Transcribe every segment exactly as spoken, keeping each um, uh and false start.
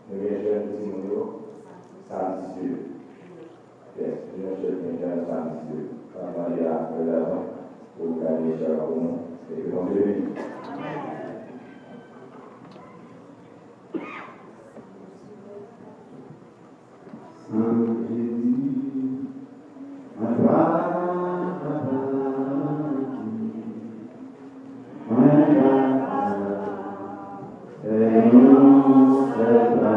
Nou gen jèn timoun yo, samdi si Dye vle. Yes, nou gen jèn, gen jèn samdi si Dye vle. N ap mande a Frè Laban pou l gade chè la pou nou. E ke Bondye beni nou. Samdi, mwen pa ka pati, mwen pa ka fè yon sèl pa.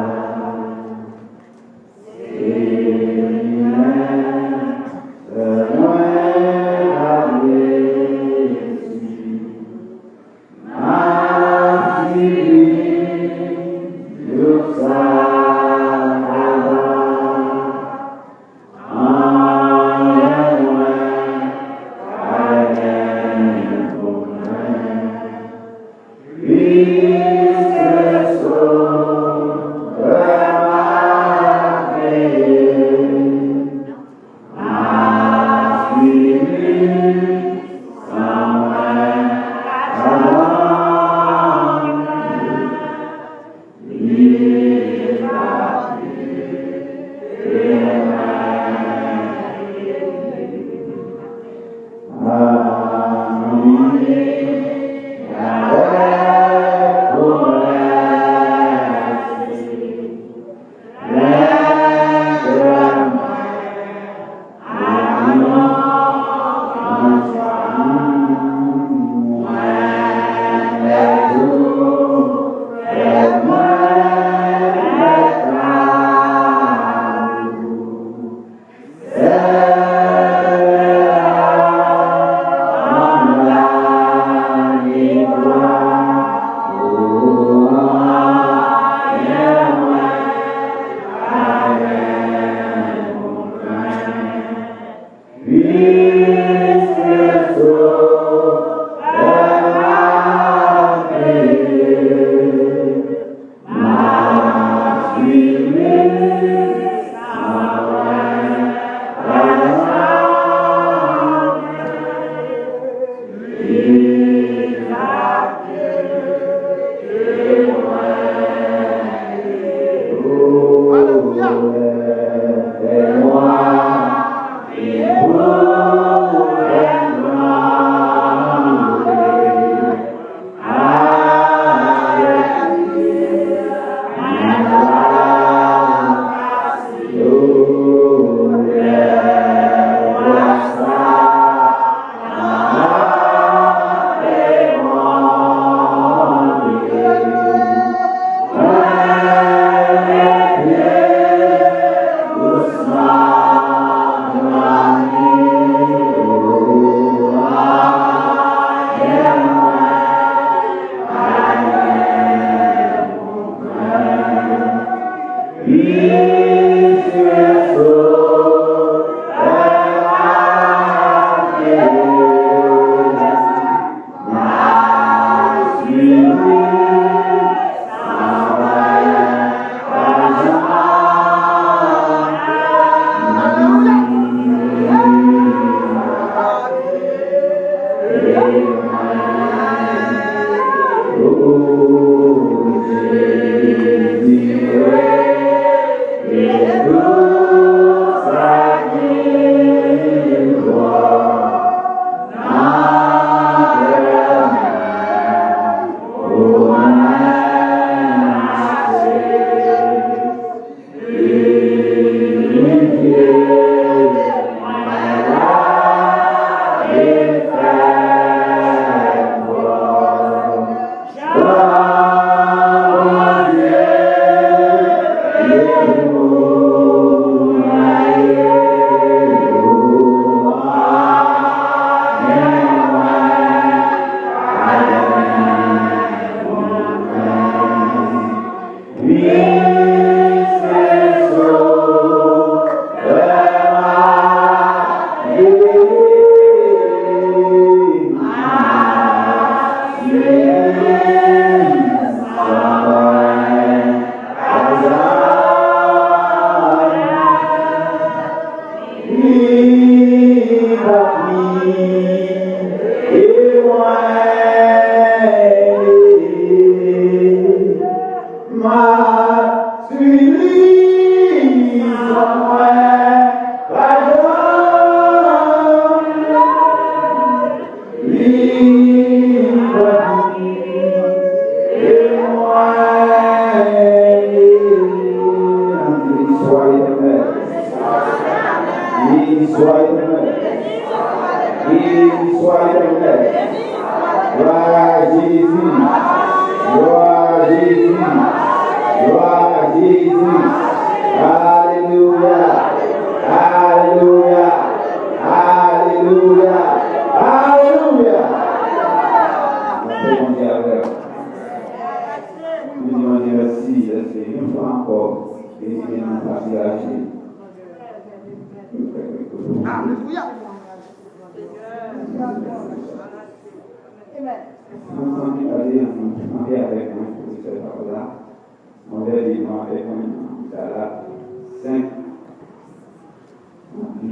Senyè, fè mwen pa resi. M ap swiv li jouk sa kaba. Anlè mwen, pa gen pou mwen. Kris se Sovè m ap veye. M ap swiv li, san mwen, pa gen li pa kite mwen. Ann li avèk pwomès. Swiv li, san mwen pa janm li grandi, e mwen li. Beni swa Letènèl. Beni swa Letènèl. Beni swa Letènèl. Glwa a Jezi. Glwa a Jezi. Glwa a Jezi. Alelouya. Alelouya. Alelouya. Alelouya. N ap fè Bondye avè w. Nou di Bondye mèsi, paske yon fwa ankò, li te nan pati raje. Alelouya. Amen. Ansanm, gade ansanm, chante avèk mwen, pwofesè pawòl la. Ann li ansanm avèk mwen nan Galat senk. Ann li,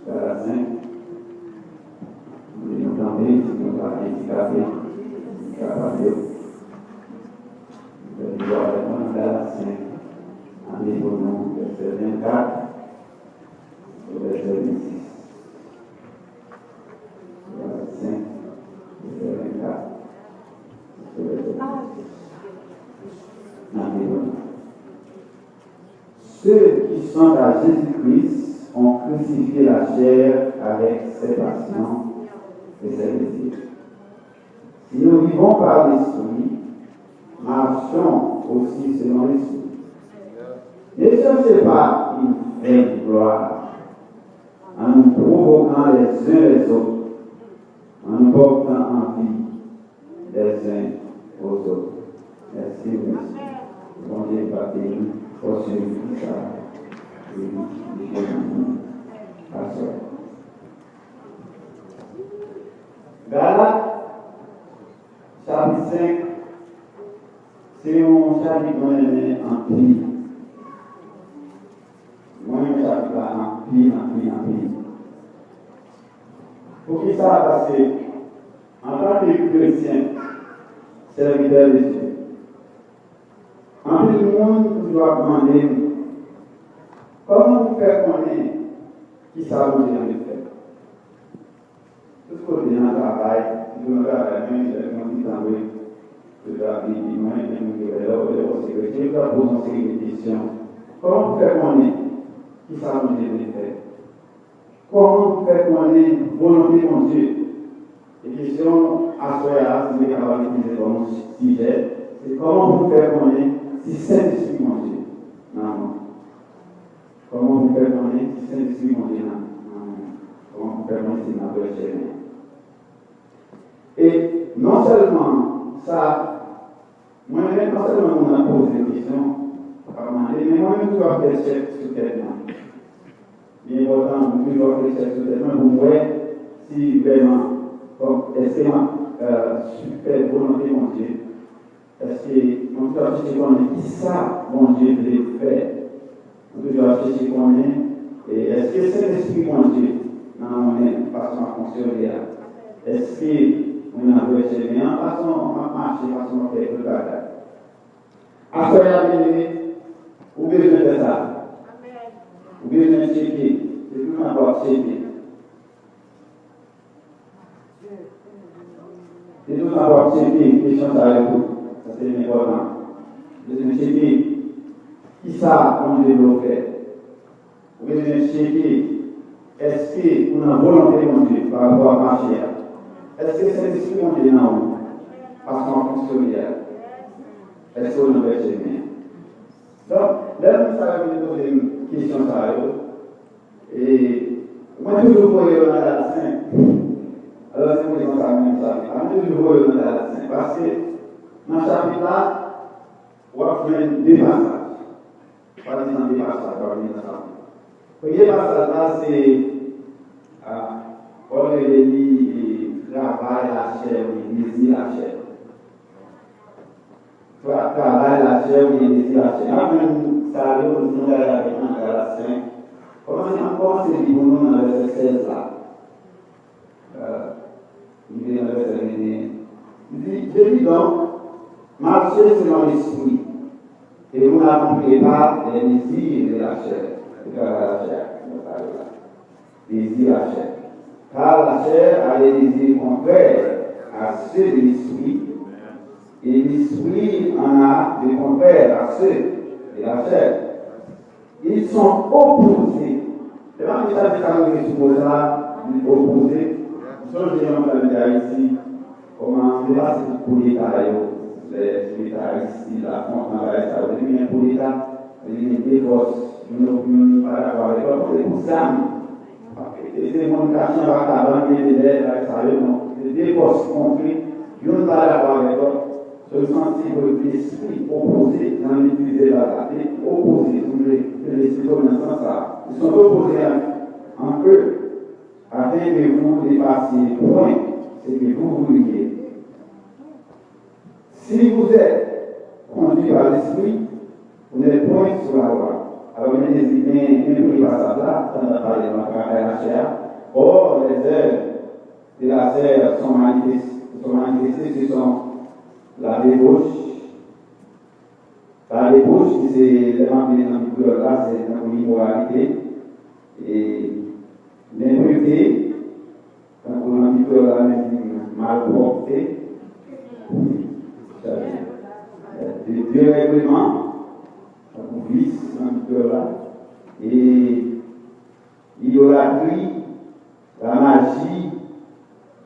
Galat senk. Ann li nou kanpe, si nou pa andikape, nou kapab yo. Ann li avèk mwen nan Galat senk. Ann li pou nou vèsè vennkat. Vèsè vennsis. Vèsè vennkat. Vèsè vennsis. Ceux qui sont à Jésus-Christ ont crucifié la chair avec ses passions et ses désirs. Si nous vivons par l'Esprit, marchons aussi selon l'Esprit. Ne cherchez pas une vaine gloire en nous provoquant les uns les autres, en nous portant envie les uns aux autres. Mèsi, mèsi. Bondye va beni nou pou sa. Beni, beni, beni. Pastor. Galat, chapit senk, se yon chapit mwen renmen anpil. Mwen renmen chapit la anpil, anpil, anpil. Poukisa? Paske, antanke kretyen, sèvitè de Dye, anpil moun toujou ap mande m, kòman pou fè konnen kisa Bondye anvi fè? Tout kote nan travay, sitou nan travay mwen, lè moun ki tann mwen, yo ta vin di mwen, men moun ki wè lè w, lè w se kretyen, yo ta poze yon seri de kesyon. Kòman pou fè konnen kisa Bondye vle fè? Kòman pou fè konnen volonte Bondye? E kesyon aswè a, si m te kapab itilize kòm yon sijè, se kòman pou fè konnen si Sentespri Bondye nan mwen? Kòman pou fè konnen si Sentespri Bondye nan, nan mwen? Kòman pou fè konnen si m nan vrè chemen? E non sèlman sa, mwen menm, non sèlman moun nan poze kesyon, ap mande, men mwen menm tou ap fè tchèk sou tèt mwen. Li enpòtan pou m toujou ap fè tchèk sou tèt mwen pou m wè si vrèman, kòm, èske m ap, euh, fè volonte Bondye. Èske mwen toujou ap chèche konnen kisa Bondye vle fè? Mwen toujou ap chèche konnen, e, èske Sentespri Bondye nan mwen, fason m ap fonksyone a? Èske mwen nan vrè chemen an? Fason m ap mache, fason m ap fè tout bagay. Aswè a, byeneme, ou bezwen fè sa. Ou bezwen tcheke. Se tou tan w ap tcheke. Se tou sa w ap tcheke kesyon sa yo tou. Sa se enpòtan. Ou bezwen tcheke kisa Bondye vle w fè. Ou bezwen tcheke èske ou nan volonte Bondye pa rapò ak mache a. Èske Sentespri Bondye nan ou? Fason w ap fonksyone a. Èske ou nan vrè chemen an? Donk, lè moun sa yo vin poze m kesyon sa yo, E mwen toujou voye yo nan Galat senk. Alò, se pou rezon sa mwen sa. Mwen toujou voye yo nan Galat senk. Paske nan chapit la, w ap jwenn de pasaj. Swadizan de pasaj, w ap jwenn nan chapit la. Premye pasaj la, se, a, Pòl rele li, e, travay lachè, oubyen dezi lachè. Tra-, travay lachè oubyen dezi lachè. N ap jwenn sa yo, nou gade avèk mwen nan Galat senk. Kòmanse, n ap kòmanse li pou nou nan vèsè sèz la. Euh, li te nan vèsè venteyen. Li di, Je dis donc, marchez selon l'esprit, et N'accomplit pas les désirs de la chair. Se travay lachè a, nou pale la. Désir la chair. Car la chair a des désirs contraires à ceux de l'esprit, et l'esprit en a de contraires à ceux de la chair. Ils sont opposés. Se pa menm sa ki ta rive sou mo sa, li opoze. M sonje yon tan m te Ayiti, kòman m te pase tout koudeta yo, lè koudeta Aristide, Lafontan, bagay sa yo. Depi gen koudeta, depi gen de fòs, youn, youn pa dakò avèk lòt, se pou zam. E se moun k ap chanje ak kabann, gen de lè, bagay sa yo, non. Se de fòs kontre, youn pa dakò avèk lòt. Se yon santi de lespri opoze, jan l itilize la, la, li opoze, si w vle, de lespri nan sans sa. Ils sont opposés en eux, afin que vous ne fassiez point ce que vous voudriez. Si vous êtes conduits par l'esprit, vous n'êtes point sous la loi. Alò, men Jezi byen, byen pran pasaj la, pandan l ap pale nan travay lachè a. Or, les œuvres de la chair sont manifestes, sont manifestes, ce sont la débauche. La débauche, ki se, lè m ap li nan Bib kreyòl la, se tankou imoralite, e lenpirite, tankou nan Bib kreyòl la, men di malpwòpte, de, derègleman, tankou vis nan Bib kreyòl la, e idolatri, la maji,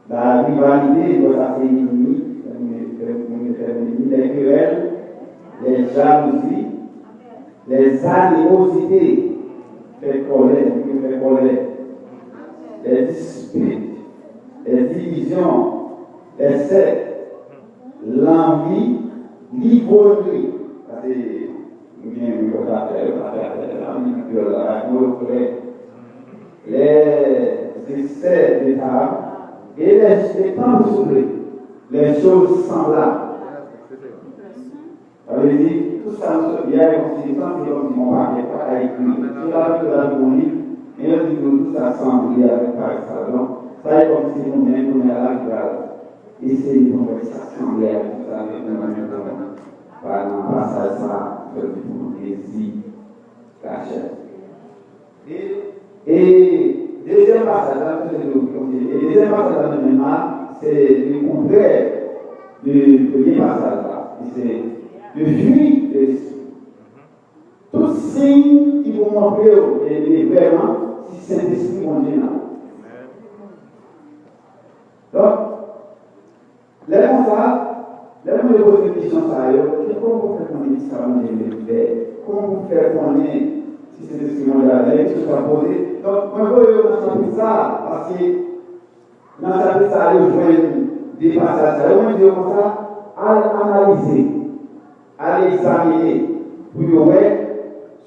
la rivalite, bon, sa se enmi, fè moun, fè moun, fè moun enmi, les querelles, les jalousies, les animosités, fè kòlè, moun fè kòlè, les disputes, les divisions, les sectes, lanvi, l'ivrognerie. Sa se, m gen yon lòt afè, lòt afè, afè la, m di kreyòl la, ak mo yo klè. Les excès de table, et les, et tankou souple, les choses semblables. Sa vle di, tout sa nou sot li a, e kòmsi, sanble kòmsi yon pakèt pa ka ekri. Si w ta ekri ladan yon liv, men yo di nou tout sa sanble avèk parèy sa. Donk, sa e kòmsi nou menm kounye a la ki pral eseye pou nou wè sa sanble avèk tout sa nou menm nou menm nou menm. Pa nan pasaj sa, yo di pou nou dezi lachè. E, e dezyèm pasaj la, nou te di, e dezyèm pasaj la nou menm la, se le kontrè de premye pasaj la. E se de fwi de lespri. Tout siy ki pou montre w e, e vrèman si Sentespri Bondye nan ou. Donk, lè konsa, lè moun yo poze kesyon sa yo, kòman pou fè konnen kisa Bondye vle fè? Kòman pou fè konnen si se Sentespri Bondye a vle? Kesyon sa poze. Donk, mwen voye yo nan chapit sa, paske nan chapit sa, yo jwenn de pasaj sa yo. Mwen di yo konsa, al analize, al egzamine, pou yo wè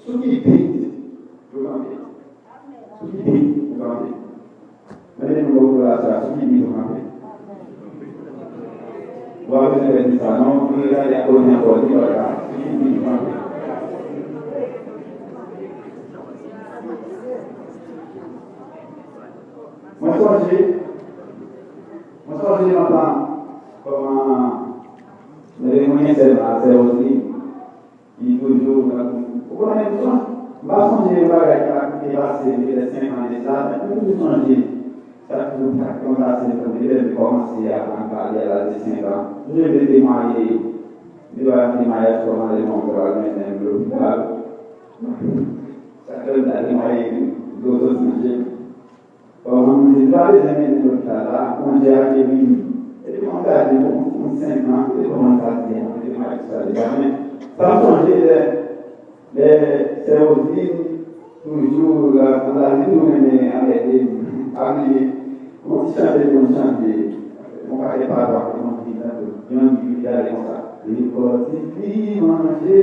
sou ki bit yo kanpe. Sou ki bit ou kanpe? Mande moun bò kote w la sa, sou ki bit ou kanpe? Ou pa bezwen fè di sa, non, pou yo gade a kote ankò, di bagay la, sou ki bit ou kanpe? Mwen sonje, mwen sonje lontan, kòman, mwen te konn yon sè la, sè Roseline. Li toujou, ou konnen, m pa sonje yon bagay ki pa, ki te pase petèt senk an de sa, men m toujou sonje sa k toujou, sa k toujou pase pou li lè m te kòmanse aprann pale a laj de senk an. M toujou vle temwaye, m te pral nan temwayaj kòman lè m te pral mennen m lopital. Sa k fè m ta temwaye, dlo soti nan je m. Bon, mwen di, li pa bezwen mennen lopital la, konje a te vini. Epi mwen gade, bon, moun senk an, kote kòman l ta di, kote mwen sa deja, men sa m sonje lè, lè sè Roseline toujou, la, la, li toujou renmen anmède m. Pa bliye, yon ti chante li konn chante, yon pakèt patwa, li konn di tankou, yon li gade konsa. Li fò tifi manje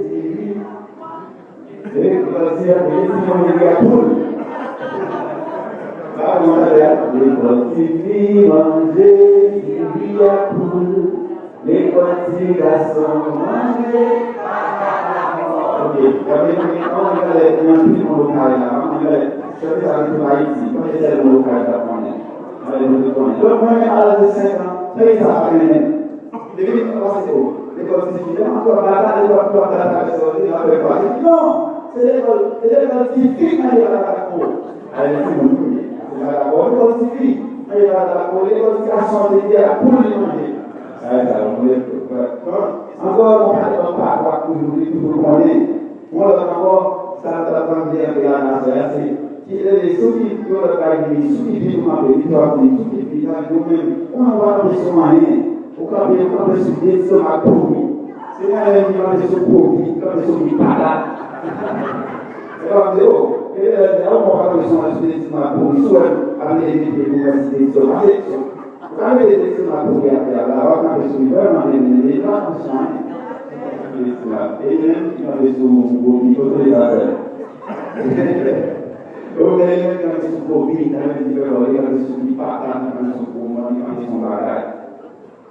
diri. Lekòl ti a, lekòl ti manje diri ak poul. Lekòl ti fi manje diri ak poul. Lekòl ti gason manje. Ok, gade, kòman gen lè gen anpil mò lokal la, kòman gen lè, sèvis a tout Ayiti, kòman gen sèl mò lokal la konnen. Donk, mwen menm, a laj de senk an, peyi sa pa renmen. Depi m pase o, depi Lekòl ti fi, lè m ap batay, lè m ap batay, sa w di, l ap fè kwa. Li di, non, se lekòl, se lekòl ti fi k manje patat po. Ayè, timoun, wi. Se pa dakò, lekòl ti fi manje patat po, lekòl ti gason, se te ak poul li manje. Ayè, sa, w konnen, bon, ankò, yon pakèt lòt patwa toujou, li toujou konnen. Yon lòt ankò, sa m t ap tande anpil la nan aswè a, se ki, e, sou ki, yon lòt bagay ki vini, sou ki vit ou kanpe, vit w ap vini, sou ki vit, sa vle di ou menm, ou menm ou pa kanpe sou anyen. Ou kanpe, ou kanpe sou de estomak pouri. Se mwen menm ki kanpe sou pouri, ki kanpe sou vit patat. Se pa vre, o. E lè, lè, ou pa kanpe sou anyen, sou de estomak pouri. Sou wè, ap leve pye pou wè si de estomak. Ou ka mete de estomak pouri atè a, la, w ap kanpe sou li, vrèman, men, men, men, pa kanpe sou anyen. E menm ki kanpe sou gwo pye, kote li sa fè? Ou menm ki kanpe sou gwo pye, sa vle di fè lò, li kanpe sou li, pa ta li kanpe sou gwo mòn, li kanpe sou yon bagay.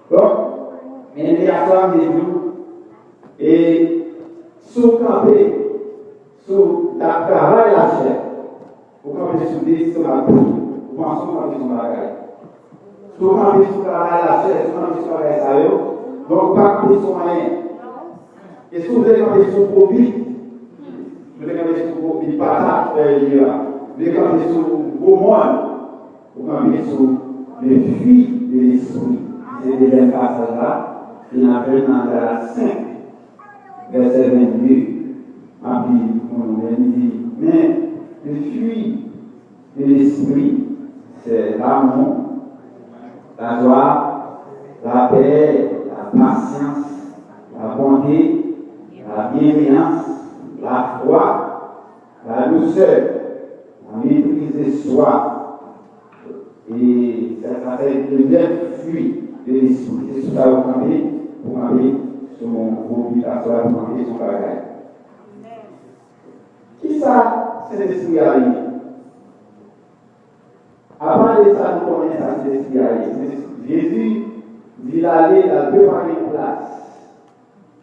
Donk, men de aswè a, m te di w, e si w kanpe sou travay lachè, ou kanpe sou de estomak pouri, ou panse ou kanpe sou yon bagay. Si w kanpe sou travay lachè, si w kanpe sou bagay sa yo, donk ou pa kanpe sou anyen. E si w vle kanpe sou gwo bit, si w vle kanpe sou gwo bit patat, frè Elira, ou vle kanpe sou gwo mòn, ou kanpe sou le fruit de l'esprit. Se dezyèm pasaj la, ki nan Galat senk, vèsè vennde. M ap li pou nou, men li di, men le fruit de l'esprit, c'est l'amour, la joie, la paix, la patience, la bonté, la bienveillance, la foi, la douceur, la maîtrise de soi. E sa, sa se premye fwi de lespri. Se sou sa yo kanpe, pou kanpe sou yon gwo bit aswè, pou kanpe sou bagay. Kisa Sentespri a ye? Apa de sa nou konnen sa Sentespri a ye? Sentespri, Jezi di l ale, l al prepare yon plas.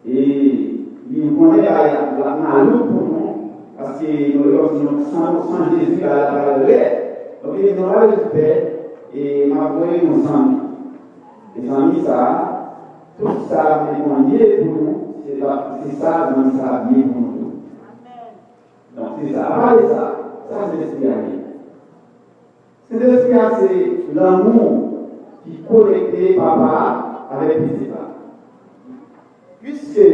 E li konnen bagay la, la malouk pou nou, paske nou, nou, nou, san, san Jezi, bagay la pral rèd. Donk, li di, nou pa bezwen pè, e m ap voye yon zanmi. E zanmi sa a, tout sa nou konn ye pou nou, se pa, se sa zanmi sa a ye pou nou tou. Donk, se sa. Apa de sa, sa Sentespri a ye. Sentespri a se lanmou ki konekte Papa a avèk Pitit la. Piske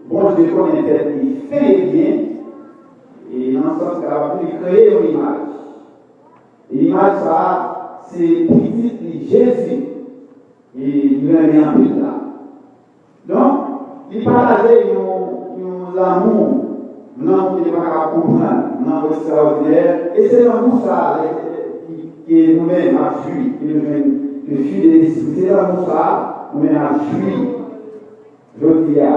Bondye konnen tèt li fen e byen, e nan sans kapab li kreye yon imaj. E imaj sa a, se Pitit li, Jezi. E li renmen anpil la. Donk, li pataje yon, yon lanmou, yon lanmou ke nou pa ka konprann, yon lanmou ekstraòdinè. E se lanmou sa a, e, e, ki, ke nou menm ap jwi, ke nou jwenn, ke fwi de lespri. Se lanmou sa a, nou menm ap jwi jodi a.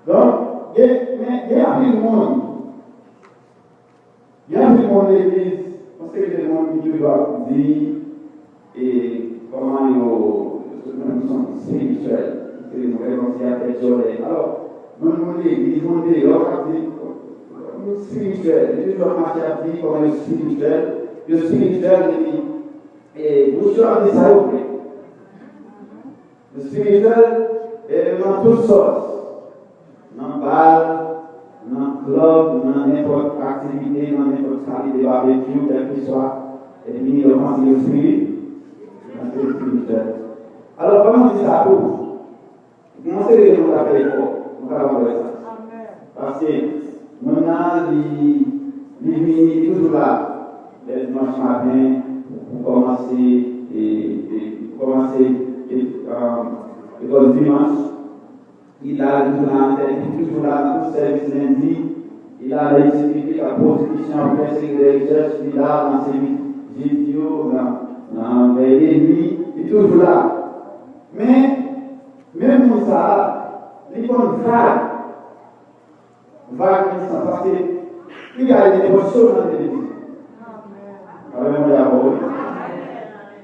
Donk, gen, men, gen anpil moun Gen anpil moun legliz, yon seri de moun ki toujou ap di, e, kòman yo, yo sot nan misyon espirityèl, yon seri de moun kòmsi a tèt jòlè. Alò, moun, moun legliz, moun deyò k ap di, moun espirityèl, yo toujou ap mache ap di kòman yo espirityèl, yo espirityèl, epi, e, bouch yo ap di sa yo vle. Espirityèl, e, nan tout sòs. Nan bal, nan klèb, nan nenpòt aktivite, nan nenpòt kalite babekyou, kèlkeswa, epi yo panse yo espiri-, yo espirityèl. Alò, ban m di sa tou. Yon seri de moun ka fè efò, nou kapab wè sa. Paske moun nan, li, li vini, li toujou la. Lè dimanch maten, pou kòmanse, e, e, pou kòmanse, e, um, lekòl dimanch, li la, li toujou la nan tèt, li toujou la nan tout sèvis lendi, li la nan etid biblik, ap poze kesyon, ap fè seri de rechèch, li la nan sèvis jedi yo, nan, nan vèy de nwi, li toujou la. Men, menm moun sa a, li konn vag. Vag nan sans, paske li gade nenpòt show nan televizyon. Amèn, Bondye avè w, wi.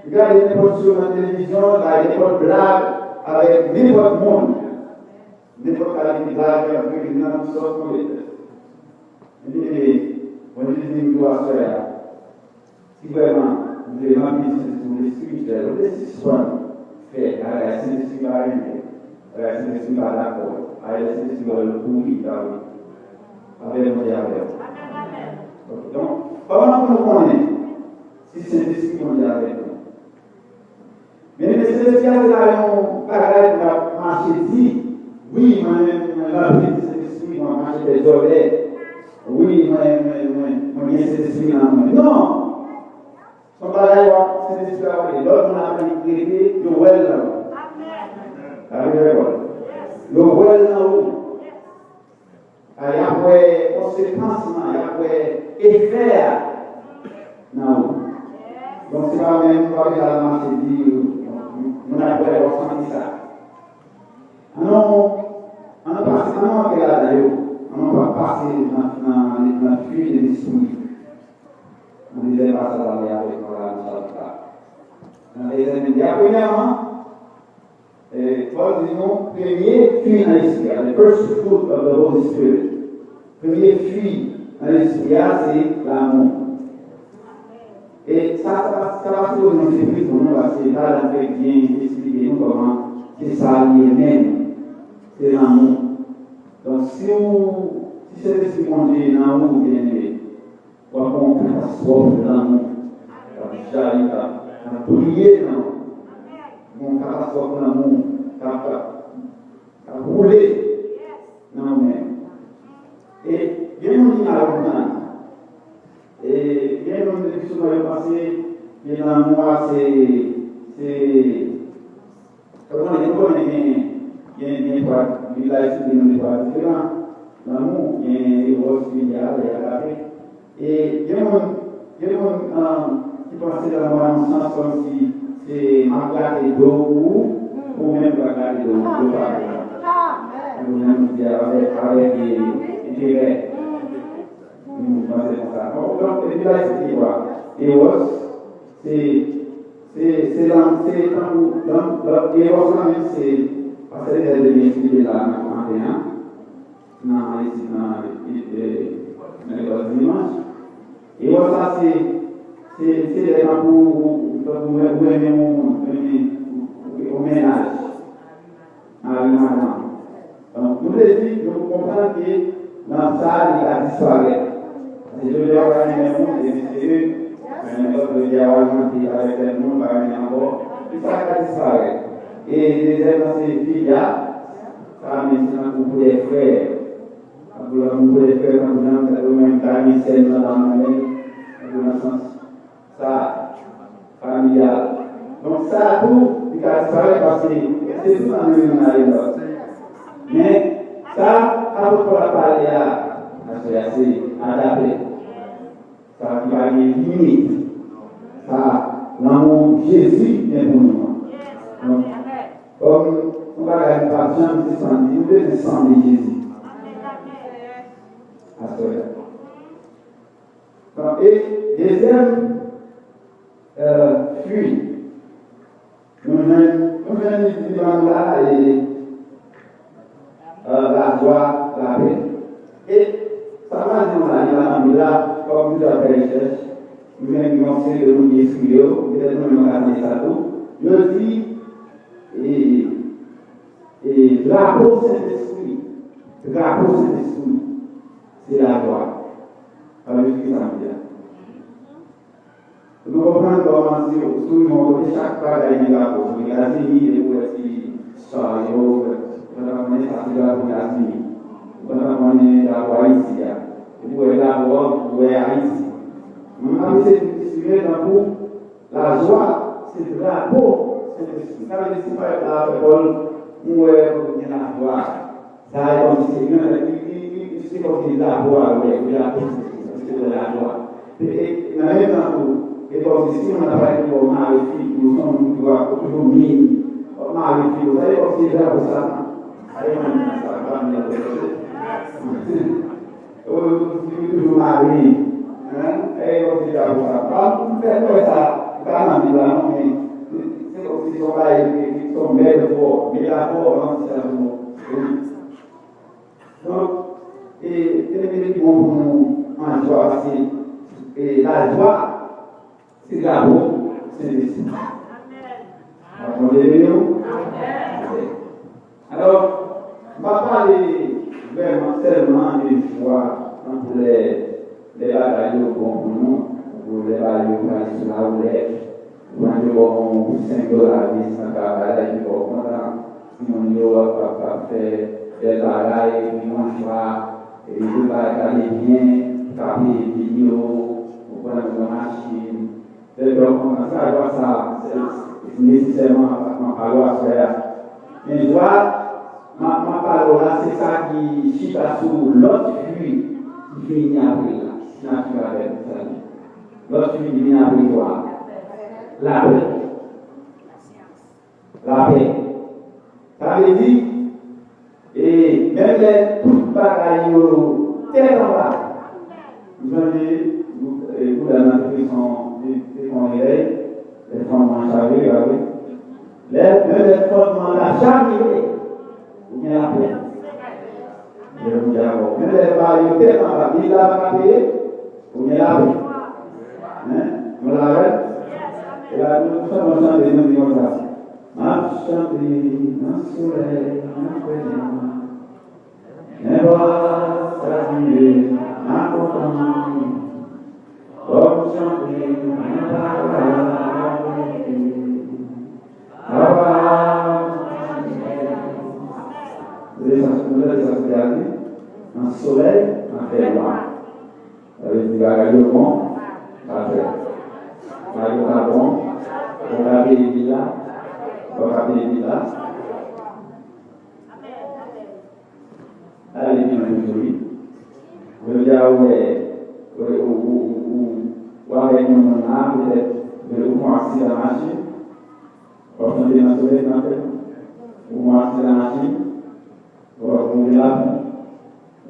Li gade nenpòt show nan televizyon, li gade nenpòt blag avèk nenpòt moun. Nenpòt kalite blag, y ap ri nan sòs konpletè. Ebyen, Bondye di m pou aswè a. Si vrèman, nou vle ranpli Sentespri, nou vle espirityèl, nou vle sispann fè, bagay Sentespri pa renmen, bagay Sentespri pa dakò, bagay Sentespri wè l pouri, ta wi. Apre Bondye avè w. Ok, donk, kòman pou nou konnen si Sentespri Bondye avèk nou? Byeneme, Sentespri a se pa yon bagay pou n ap mache di, wi, mwen, mwen ranpli de Sentespri, mwen mache fè djòlè. Wi, mwen, mwen, mwen, mwen gen Sentespri nan mwen. Non! Se yon bagay w ap, Sentespri a pale. Lòt moun ap rete, yo wè l nan ou. Amen. Yo wè l nan ou. A, y ap wè konsekans lan, y ap wè efè a nan ou. Donk, se pa menm, pa bezwen al mache di, moun ap wè, w ap santi sa. Ann nou, ann nou pase, ann nou antre ladan yo. Ann nou pa pase nan, nan, nan fwi de lespri. Nan dezyèm pasaj la, li avèk nou la, nan chapit la. Nan dezyèm, li a premyèman, e, Pòl di nou, premye fwi nan Lespri a, the first fruit of the Holy Spirit. Premye fwi nan Lespri a, se lanmou. E sa, sa, sa pa sipoze yon sipriz pou nou, paske Pòl fèk byen esplike nou kòman se sa li ye menm, se lanmou. Donk, si w, si Sentespri Bondye nan ou, byeneme, w ap gen yon katastwòf lanmou k ap jayi, k ap, k ap briye nan ou. Yon katastwòf lanmou k ap, k ap, k ap woule nan ou menm. E gen moun ki mal konprann. E gen moun ki souvan yo panse ke lanmou a se, se Ou konnen, ou konnen gen, gen, gen twa, Bib la eksplike nou de twa diferan. Lanmou, gen ewòs, filya, e agapé. E gen moun, gen moun, um, ki panse lanmou a nan sans kòmsi se m ap grate do pou ou, pou ou menm ou pa grate do, do pa ou. Ou menm ou di avèk, avèk, e, enterè. Hmm, panse konsa. Bon, donk, Bib la eksplike twa. Ewòs, se, se, se lan, se tankou, lan, lan, ewòs lan menm se, pastè Denèl te byen eksplike la nan maten an, nan, nan, nan, nan lekòl dimanch. Ewòs la se, se, se lè tankou, tankou ou renmen yon moun, ou renmen, ou, ou, yon mennaj. Mari madanm. Donk, nou vle di, nou konprann ke nan sa, li ka disparèt. Paske jodi a, w ka renmen moun, e mesye, renmen lòt, jodi a, w al mande avèk tèl moun, w pa renmen ankò. Tout sa ka disparèt. E dezyèm nan, se filya, sa menm se nan gwo frè. Tankou lanmou frè, tankou jan, tankou mwen, m ta renmen sè m nan, ta renmen, tankou nan sans sa, familyal. Donk, sa a tou, li ka disparèt paske se tou nan menm youn ale lòt. Men, sa apot Pòl ap pale a, aswè a, se agapé. Sa ki pa gen limit. Sa, lanmou Jezi gen pou nou an. Donk, kòm yon bagay ki p ap janm sispann, nou bezwen sanble Jezi. Aswè a. Bon, e dezyèm, e, fwi, nou jwenn, nou jwenn li, li ban nou la, e, e, lajwa, lapè. E sa pa di nou la, li pa nan Bib la, kòm nou ap fè rechèch, nou jwenn yon seri de moun ki eksprime yo, petèt nou menm nou ka tande sa tou. Yo di, e, e, drapo Sentespri, drapo Sentespri, se lajwa. Sa vle di ki sa m di a? Nou konprann kòman si w, si w rive yon kote, chak bagay gen drapo. Sou Etazini, depi w wè ti char yo, ou pa ta konnen sa se drapo Etazini. Ou pa ta konnen drapo Ayiti a. Depi w wè drapo a, ou wè Ayiti. Mwen ap eseye pou eksprime tankou lajwa, se drapo Sentespri. Sa vle di, si pa egzanp la, apre Pòl, nou wè gen lajwa. Sa e kòmsi se gran, li, li, li, li, se kòmsi drapo a, wè, drapo, se, se, se drapo a. E, e, nan menm tan tou, e kòmsi si moun ap pale pou mari fi, ou se yon moun ki dwe toujou min, w ap mari fi, sa e kòmsi drapo Satan. Sa e kòmsi sa, pa moun ap pale. Ou, ou, ou toujou mari, hein? E kòmsi drapo Satan. Pa moun fè kwè sa, li pa nan Bib la non, men se kòmsi se yon bagay, se yon metafò, metafò, an, se yon, wi. Donk, e, e, e, bon pou nou an jwa, paske, e, lajwa, se drapo Sentespri. Bondye beni w. Alò, m pa pale vrèman sèlman de jwa, tankou lè, lè bagay yo bon pou nou, tankou lè bagay yo prale sou lawoulèt, ou pran yo bon senk dola, dis nan travay la, epi bon, kontan, timoun yo ap, ap, ap fè bèl bagay, epi yon jwa, epi tout bagay prale byen, tape bil yo, ou pran yon machin, Lè w kontan, se pa jwa sa nesesèman m ap pale w aswè a. Men jwa m ap, m ap pale w la, se sa ki chita sou lòt fwi ki vini apre l la. Ki natirèl, sa li. Lòt fwi ki vini apre jwa a. Lapè. Lapè. Sa vle di, e menm lè tout bagay yo tèt anba, m sonje, e, bouda nan te fè son, te, te fè yon revèy, lè fondman an chaje, pa vre? Lè, menm lè fondman an ta chavire, ou gen lapè. Lè Bondye avè w. Menm lè bagay yo tèt anba, bil la pa ka peye, ou gen lapè. Hein? Nou la avè m? E la, nou chante, nou chante, nou di konsa. M ap chante nan solèy, nan fè nwa. Nenpòt sa rive, m ap kontan. Fò m chante, mwen pa ka rete. Papa, tande sa, nou tande sa, se a di, nan solèy, nan fè nwa. Sa vle di bagay yo bon, pa fè. Bagay yo pa bon, ou ka peye bil la, ou pa ka peye bil la. Ale byen lwen toujou, wi. Jodi a, ou wè, ou, ou, ou, ou, ou avèk yon moun la, petèt, ou fè yon aksidan machin, w ap chante nan solèy, nan fè nwa. Ou fè yon aksidan machin, w ap mouri lavi.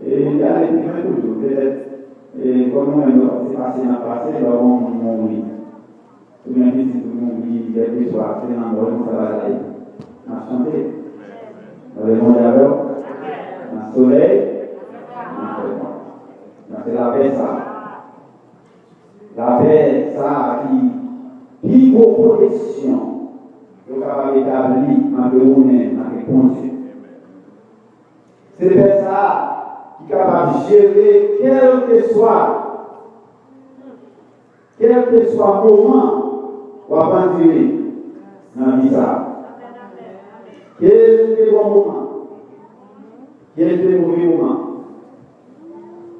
E, ale byen lwen toujou, petèt, e, kòm nou menm, nou se pase n ap pase, lè w wè yon moun mouri. Oubyen pitit ou mouri, kèlkeswa, se lanmò, nou sa bagay. N ap chante. Lè Bondye avè w, nan solèy, nan fè nwa. Donk, se lapè sa a. Lapè sa a ki pi gwo pwoteksyon yo kapab etabli ant ou menm avèk Bondye. Se lapè sa a ki kapab jere kèlkeswa Kèlkeswa moman w ap andire nan vi sa a, ke l te bon moman, ke l te move moman.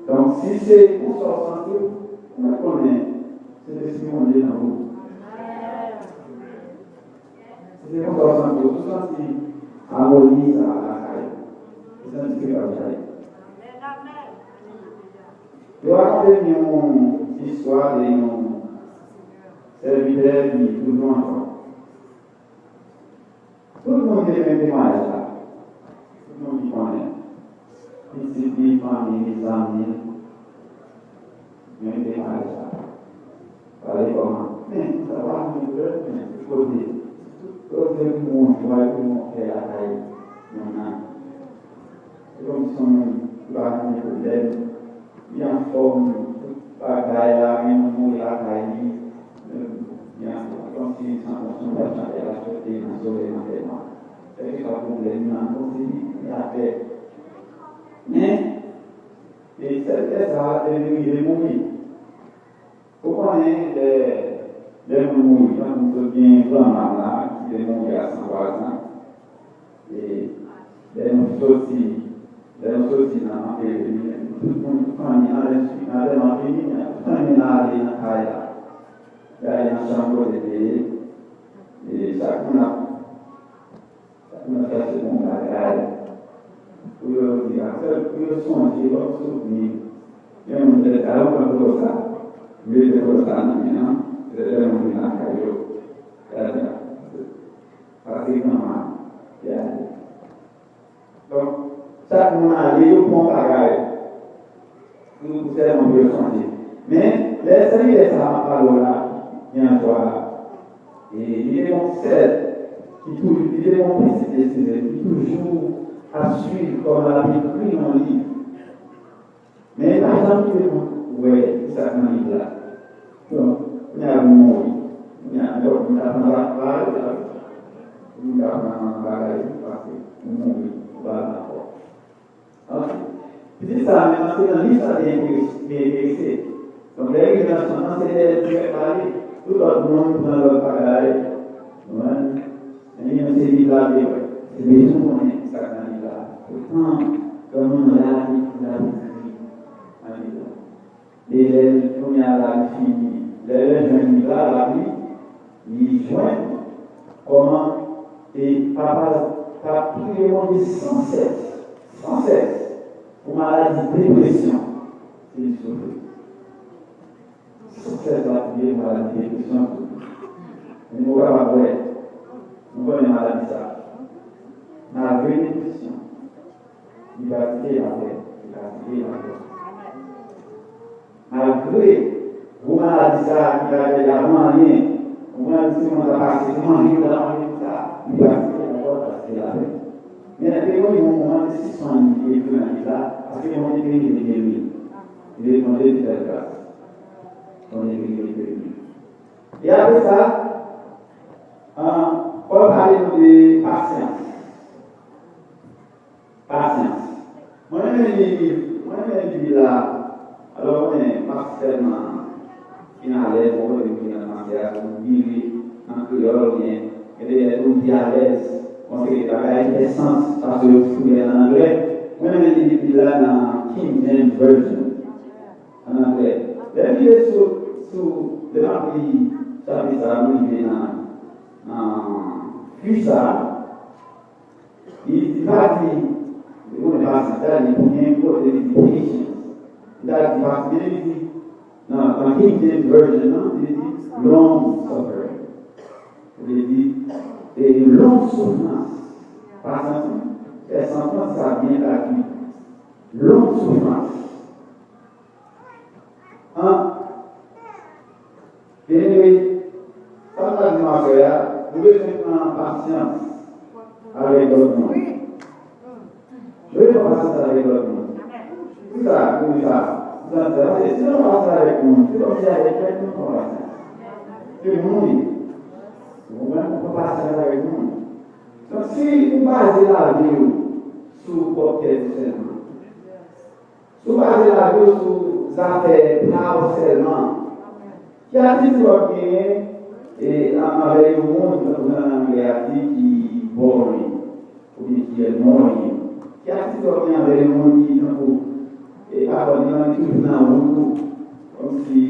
Donk, si se konsa w santi w, ou mèt konnen Sentespri Bondye nan ou. Si se konsa w santi w, si w santi amoni sa a lakay ou, ou santi ke l ap jayi. Yo rakonte m yon istwa de yon sèvitè ki toujou anfòm. Tout moun te gen temwayaj la. Tout moun ki konnen. Pitit li, fanmi li, zanmi li. Gen temwayaj la. Pale kòman. Men, sa pa moun pè, men, tout kote. Tout kote pou moun jwa, pou moun kè lakay moun nan. Se kòmsi se yon moun ki pa gen pwoblèm, li anfòm, tout bagay la, gen moun mouri lakay li, li anfòm. Kòmsi se yon moun ki ap chante, l ap chante nan solèy, nan fè nwa. Kèlkeswa pwoblèm nan, kòmsi li, li lapè. Men, e sèvitè sa a te vin rive mouri. Ou konnen lè, lè moun mouri, tankou m sot gen granma m la, ki te mouri a san twa zan. E lè nou soti, lè nou soti nan antere li, tout moun, tout fanmi an, lè antèman fini, tout fanmi an ale nan kay la. Y ale nan chanm kote l te ye. E chak moun ap Sa ki nan chache bon bagay pou yo di a, sèl pou yo sonje lòt souvni. Gen moun ki te di, "A, ou pran foto sa, mete foto sa nan men an, se lè moun vin lakay yo." Gade a, sa se granma ki ale. Donk, chak moun ale, yo pran bagay. Pou, pou sèlman pou yo sonje. Men, lè sèvitè sa a m ap pale w la, ki an jwa a, e li te gen yon sè, ki tou, li te gen yon pitit, eskize, ki toujou ap swiv kòman l ap ekri yon liv. Men li pa janm kite moun wè kisa k nan liv la. Donk, kounye a li mouri. Kounye a, nenpòt moun ta pran bagay la. Sa menm, se nan liv sa te enterese, te enterese. Donk, lè rive nan chan an, se lè dirèk la ale. Tout lòt moun pran lòt bagay. Ou konprann? Men li menm, se liv la li te wè. Li bezwen konnen sa k nan liv la. Poutan, granmoun la te, la te ekri nan liv la. E lè l, kounye a la, li fini. Lè, lè l jwenn liv la, l ap li, li jwenn kòman e papa t ap priye Bondye san sès, san sès, pou maladi depresyon ke li soufri. San sès l ap priye pou maladi depresyon. Men nou kapab wè, nou konnen maladi sa. Malgre depresyon, li pratike lapè, li pratike lapè. Malgre gwo maladi sa a ki pa fè l anyen, ou konprann, si moun ta pase, si manje yo ta manje tout sa, li pratike lapè, pratike lapè. Men te gen yon moman, te sispann ekri nan liv la, paske Bondye te vin beni l. Li te Bondye te fè l gras. Bondye te vin beni l. E apre sa, an, Pòl pale nou de pasyans. Pasyans. Mwen renmen li, mwen renmen li la. Alò, mwen pa sèlman fin alèz, mwen konnen mwen nan franse a, pou m vire nan kreyòl, oubyen gen de lè tou m pi alèz. Bon, se de bagay ki fè sans, paske yo eksprimè an anglè. Mwen renmen li la nan King James Version, an anglè. Lè m rive sou, sou, lè m ap li chapit sa a, m rive nan, nan fi sa a, Li, li pa di, li konnen pasyans, sa li konnen kote li di patience. Li ta di pasyans, men li di, nan, nan King James Version nan, li di long suffering. Li di, e long soufrans. Pasyans, fè sanfrans sa byen tradui. Long soufrans. An, Anyway, sa m ta di nou aswè a, nou bezwen pran pasyans avèk lòt moun. Nou bezwen pran pasyans avèk lòt moun. Poukisa, poukisa? Poukisa m di sa? Paske si nou pran pasyans avèk moun, se kòmsi avèk kèk moun pran pasyans. Se moun li. Ou konprann? Ou pran pasyans avèk moun. Donk, si ou baze lavi w sou pwòp tèt ou sèlman, si w baze lavi w sou zafè pa w sèlman, ki atitid w ap genyen, e, an-, anvè yon moun, tankou jan anglè a di, ki boring, oubyen ki annoying? Ki atitid w ap genyen anvè yon moun ki, tankou, e, pafwa, li nan, li toujou nan wout ou, kòmsi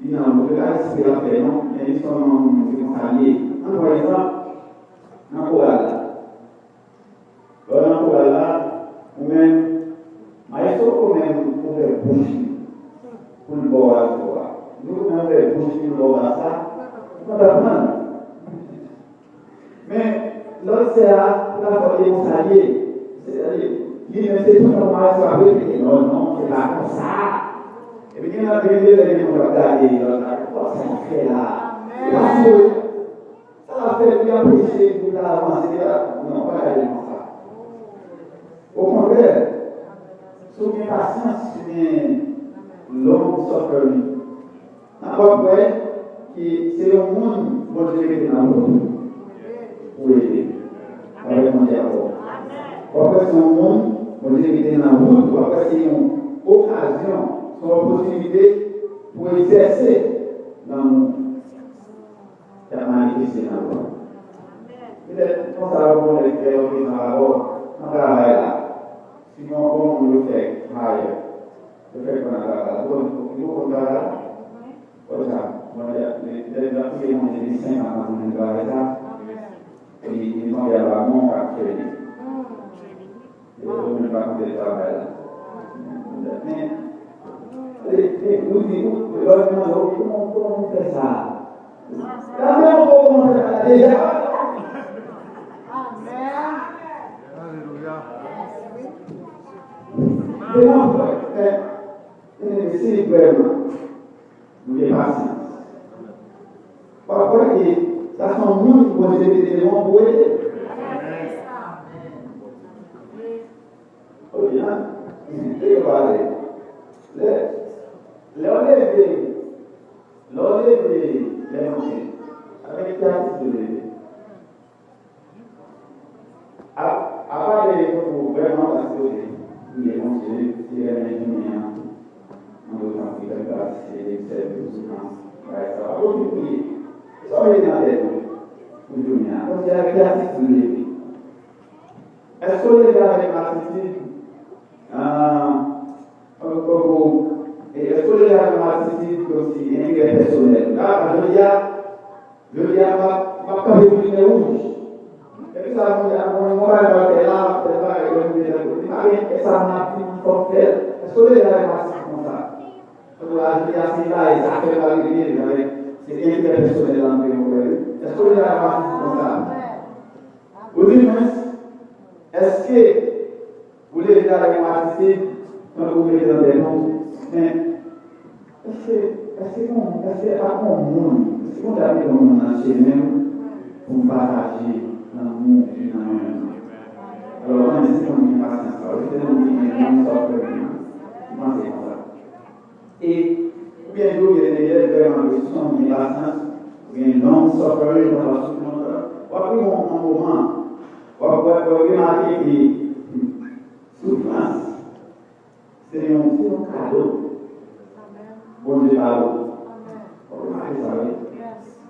li nan wout ou, li pa respè l ap fè non, men li sèlman yon moun, se konsa l ye. Ann pran egzanp, nan koral la. Lè w nan koral la, ou menm, maestro ou menm ouvè bouch li pou l ba w alto a. Li ou menm ouvè bouch li pou l ba w bas la, ou konn aprann. Men, lòt sè a, pou l ap fè w konsa l ye. Sètadi, li menm se tout tan maestro ap repete, non, non, se pa konsa. Epi gen lòt, gen de lè gen moun k ap gade lòt la, kòman sa l fè la? Se pa si yo Sa l ap fè pou l anpeche gwoup la avanse a? Non, pa ka ye konsa. Okontrè, si w gen pasyans, si w gen long suffering, w ap wè ke se yon moun Bondye mete nan wout ou pou ede avèk Bondye akò. W ap wè se yon moun Bondye mete nan wout ou, w ap wè se yon okazyon, se yon opòtinite pou egzèse lanmou. K ap manifeste nan nou. Petèt, konsa, yo konnen fè yon mizan rapò nan travay la. Si yon bon moun yo fè hire, yo fè pran nan travay la. Bon, yo konn travay la? Konsa, bon, petèt, nan premye moun de senkant an, moun nan travay sa. E, e, travay la bon, k ap fè li. Yo menm pa koute travay la. Men, e, e, ou di, ou, lè w mande, "Kòman, kòman w fè sa?" Sa fè yon bon kòman w fè sa deja. Alelouya. Se yon pwen, men, men, si vrèman nou gen pasyans. W ap wè ke sa se yon moun Bondye mete devan w pou ede. Oke, an? Li te pale. Lè, lè w leve, lè w leve lè maten, avèk ki atitid ou leve? A, apa de pou vrèman ta sipoze priye Bondye, Ki renmen jounen an, mande w tanpri fè m patisipe de sèvis ou nan bagay sa. Pa okipe. Sa w mete nan tèt ou pou jounen an. Kòmsi avèk ki atitid ou leve? Èske w leve avèk yon atitid, ah, tankou, tankou, e èske w leve avèk yon atitid kòmsi enterè pèsonèl? La, jodi a, Jodi a, m ap, m ap kanpe sou limyè wouj. Epi sa, moun, moun, moun bagay m ap fè la, fè bagay yo, m vin fè kote. Pa gen, e sa m ap di, m fòk fè l. Èske w deja wè m ap sezi konsa? Tankou la, jodi a, se bagay, zafè m ap regle, men se enterè pèsonèl la m te wè, wi. Èske w deja wè m ap sezi konsa? Ou di mwen, èske Ou leve avèk yon atitid, tankou w mete nan tèt ou, men, èske, èske gon, èske ap gon moun, èske Bondye ap mete yon moun nan chemen m pou m pataje lanmou ki nan mwen menm nan? Alò, mwen, si yon moun gen pasyans sa, ou se moun ki gen long suffering nan, ki panse konsa. E, oubyen di w gen de lè vrèman, si w se yon moun gen pasyans, ou gen long suffering, ou pa soufri lontan, w ap rive yon, yon moman, w ap, w ap, w ap remake ke soufrans, se yon, se yon kado Bondye ba ou. W ap remake sa, wi.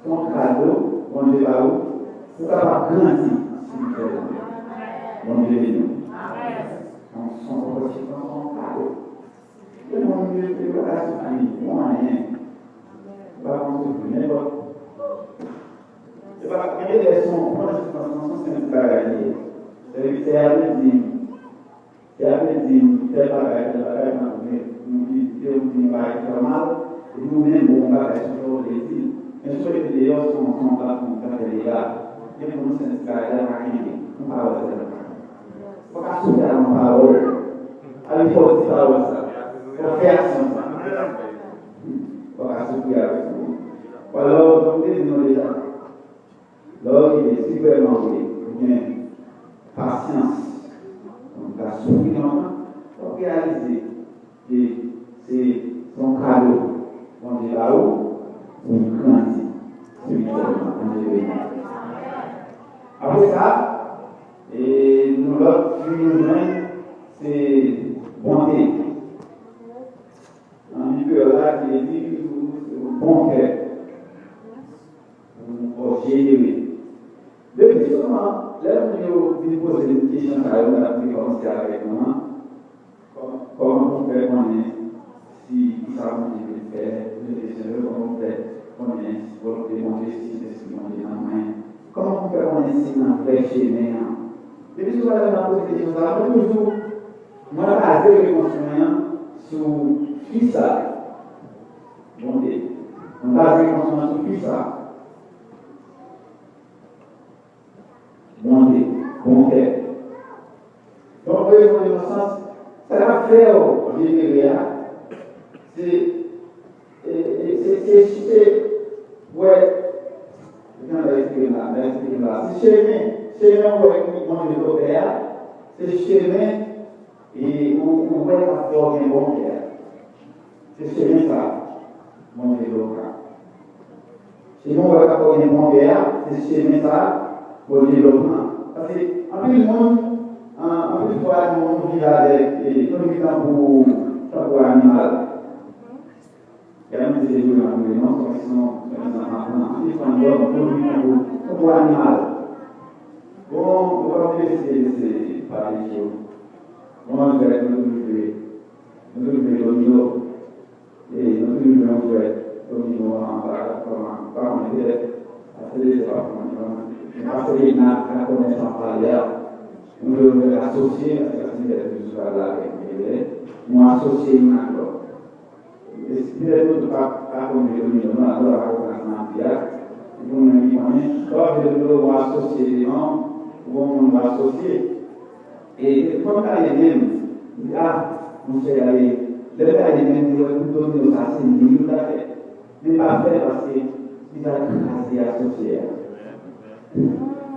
Se yon kado Bondye ba ou, pou w kapab grandi espirityèlman. Bondye beni w. Se yon, se yon, se yon kado. Gen moun ki, ki pa ka soufri pou anyen. Yo pa konn soufri nenpòt. Yo pa, gen de lè se yon, pandan soufrans lan, se yon senp ti bagay li ye. Sèvitè a vle di, sè a vle di, tèl bagay, tèl bagay, nan goumen, nou di, di, nou di yon bagay ki fè w mal, epi ou menm, ou yon bagay sou kè w vle di. Men si w rete deyò, se yon, se yon plat, se yon plat ki la. Gen pou nou senp ti bagay la, pa kenbe. Nou pa wè sa nan Ou pa ka soufri ak yon pawòl. Ale fò w di pawòl sa. Fò w fè aksyon sa. Ou pa ka soufri avèk li. Alò, jan m te di nou deja, lè w rive, si vrèman w vle, ou gen pasyans, ou ka soufri lontan, w ap reyalize ke se, se yon kado Bondye ba ou pou w grandi espirityèlman. Bondye beni. Apre sa, e, nou lòt fi nou jwenn, se bonte. Nan Bib kreyòl la, ki vle di bon kè. Ou, ou jenere. Le pli souvan, lè moun yo vin poze m kesyon sa yo, m ta vle kòmanse avèk nou an. Kòman, kòman pou fè konnen si kisa Bondye vle fè, nou te bezwen kòman pou fè konnen si volonte Bondye, si Sentespri Bondye nan mwen? Kòman pou fè konnen si m nan vrè chemen an? Depi sou bagay nan poze kesyon sa, mwen toujou, mwen baze repons mwen an sou fi sa. Bondye. Mwen baze repons mwen sou fi sa. Bondye, bon kè. Donk, mwen, mwen, nan sans, sa k ap fè w jenere a, se, e, e, se, se, se, wè, jan m eksplike la, m eksplike la. Se chemen, chemen w wè ki Bondye ouvè a, se chemen E ou, ou wè k ap fè w gen bon kè a. Se chemen sa a, Bondye vle w pran. Chemen ou wè k ap fè w gen bon kè a, se chemen sa a, Bondye vle w pran. Paske anpil moun, an, anpil fwa, nou, nou viv avèk, e, nou viv tankou, tankou animal. Gade m di se jounen an tou, non, se yon, se yon egzanp m ap pran. Anpil fwa, nou, nou viv tankou, tankou animal. Bon, nou pa vle se, se, pa vle di yo. Bon, nou jwèt, nou toujou jwe. Nou toujou jwe domino. E nou toujou jwe yon jwèt domino anba, kòman, pa konnen petèt, paske se pa konnen, non. Men paske Lena ka konnen sa m pale a. Nou jwe yon jwèt asosye, paske se petèt toujou pale avèk mwen, nou asosye youn ak lòt. E si petèt nou tou pa, pa konn jwe domino, nou la, nou la pa konn sa nan vi a. E pou moun ki konnen, lè w ap jwe domino, ou asosye eleman, ou gon moun ou asosye. E fò m gade menm, m di, a, monchè, gade, lè m gade menm, m di, wè, kout domino sa, se li m ta fè. Men m pa fè l paske li pral kraze asosye a.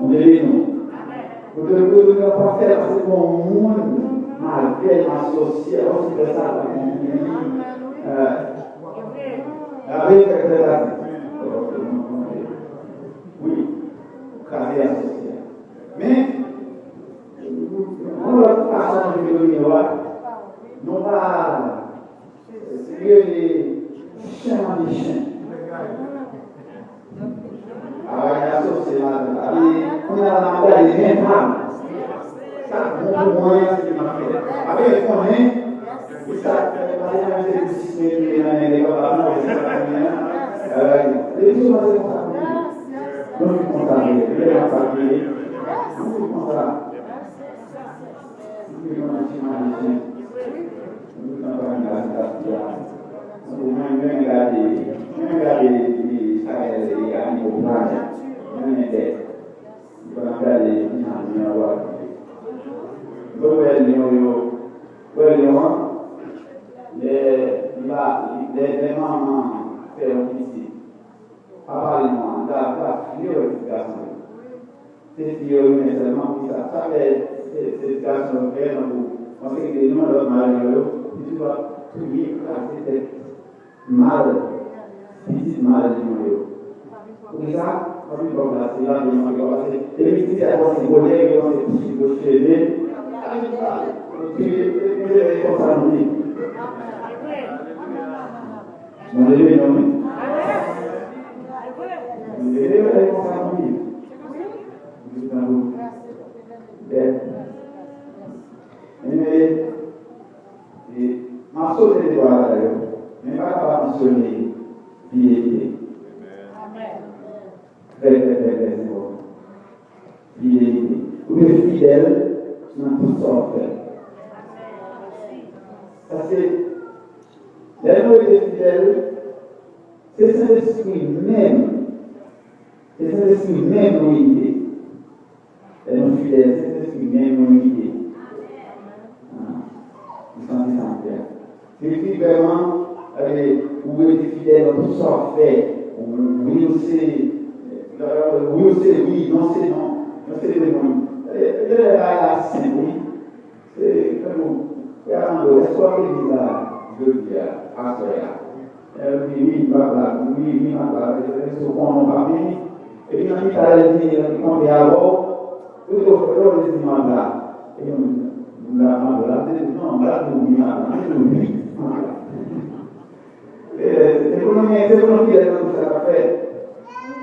Bondye beni nou. Bondye beni nou, pa fè l paske gon moun m avè l, m asosye, ou si fè sa, pa gon moun. Euh, la vérité est très facile. Wi, kraze asosye a. Men, yon lòt fason de domino a, Nou pa rele chen manje chen. Bagay la sòsye ladan. Abi, kounye a la, m ap gade mental. Sa k bon pou mwen an, se li m ap fè. Abi, konnen, e sa, pase nan se pou sis mil nan men de papa, non, se sa konnen an. Bagay, depi sou mwen se konsa konnen. Nou viv konsa, vre. Lè m ap pale, nou viv konsa. Mwen renmen gade, mwen renmen gade, e, sa e, e, animal plaj. Mwen renmen bèt. Mwen renmen gade kijan lyon yo ap viv. Mwen wè lyon yo, wè lyon an, lè, lè, lè, lè manman an fè yon pitit, papa lyon an, li ta, li ta vle wè pitit gason yo. Se fi yo renmen sèlman, poukisa? Sa fè se, se ti gason yo fè, tankou yon seri de lyon, lòt male yo, li toujou ap touye, kraze tèt mal, pitit mal lyon yo. Poukisa? Anpil bòk la, se la lyon yo pase. Epi pitit sa pase vòlè, yo pase pitit yo cheve. Mwen leve non, wi. Mwen leve, mwen leve konsa non, wi. Mwen leve. Men, e, m ap sote de twa bagay yo, men m pa ka pa mansyone fidelite. Trè, trè, trè, trè enpòtan. Fidelite. Ou dwe fidèl nan tout sa w ap fè. Paske, lè nou rete fidèl, se Sentespri menm, se Sentespri menm nou ye. Lè nou fidèl, se Sentespri menm nou ye. Ah, nou santi sa anpil. Se ki vrèman, e, ou rete fidèl nan tout sa w ap fè. Wi, ou se, wi, ou se wi, non, se non. Non, se demon. E, e, e, bagay la senp, wi. Se, tankou, frè Armando, èske w ap legliz la jodi a, aswè a? E, wi, wi, m pa la, wi, wi, m pa la. E, e, se w konnen w pa vini. Epi nan pita lè l vini, l kanpe avè w. Ou di, frè, ou di m ap la. E, m, m la, m ap la. Li di, non, m pa di w wi, m ap la. M di w wi, m ap la. E, se pou nou gen, se pou nou fidèl nan tout sa n ap fè.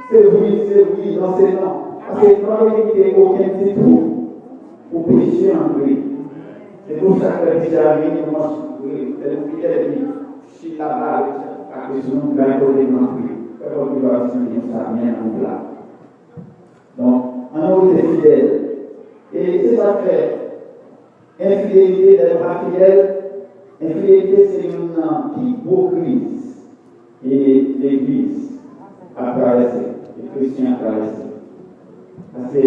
Se wi, se wi, non, se non. Paske nou pa vle kite okenn ti twou pou peche antre. Se pou sa k fè peche a vini, nou manje, lè nou fidèl, li chita la, ak peche nou, bay kote nou antre. Fè kòm li va di nou sa, men nou la. Donk, ann nou rete fidèl. E se sa k fè, enfidelite, lè nou pa fidèl, enfidelite se youn nan pi gwo kriz e legliz ap travèse, e kretyen ap travèse. Paske